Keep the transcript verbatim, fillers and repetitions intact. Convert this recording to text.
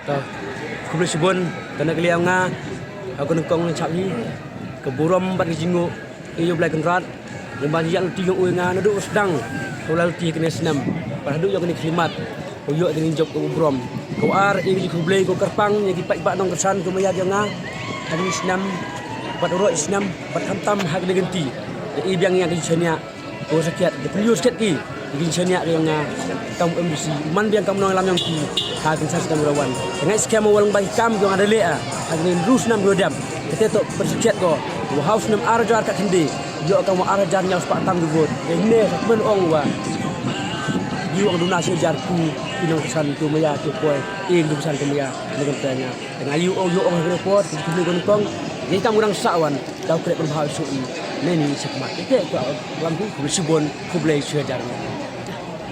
To, khublei chibun, kani ka liang nga, ha ka nyngkong chap hi, ka burom bad ka jingngooh, i yow Blai Kynrad, lyngba jingïaid lynti yong u ya nga, nadooh sdang, ka wa lai lynti kani ka snem, bad hadooh yong kani ka khlimat, u yoh kani ka jop ka burom. Ka wa ar, i ka jingkhublei, ka wa kyrpang, ya ki paidbah nongkyrshan, ka maya yong nga, ha kani ka snem, bad waroh i snem, bad khamtam ha kani ka lynti, ya i biang ya ka jingshaniah, Ko sakhiat, da pynyoh sakhiat ki, ki jingshaniah ka yong nga, kam u M D C, man biang kam u nongïalam yong ki, ha ki san snem wa da wan. Te nga skhem u wa lyngba ki kam ki yong nga da leh, ha kini ynru snem wa da dep, te toh pynsakhiat ko, wa ha u snem ar hajar khatkhynde, yoh kam wa ar hajar ynñiaw spah tam ki vote, te hynne sa kmen ong wa, yoh ong duna chi hajar ku, ki nongkyrshan, ki maya, ki poi, e ki nongkyrshan ki maya, ne kam tanya. Te nga yoh ong, yoh ong ha kini por, ki kini ko nyngkong, ye tam u dang sah wan, Daw kreh pynbha u suk i. Neini chakhmat. Ite ko lam ku, khublei chibun, khublei chi hajar.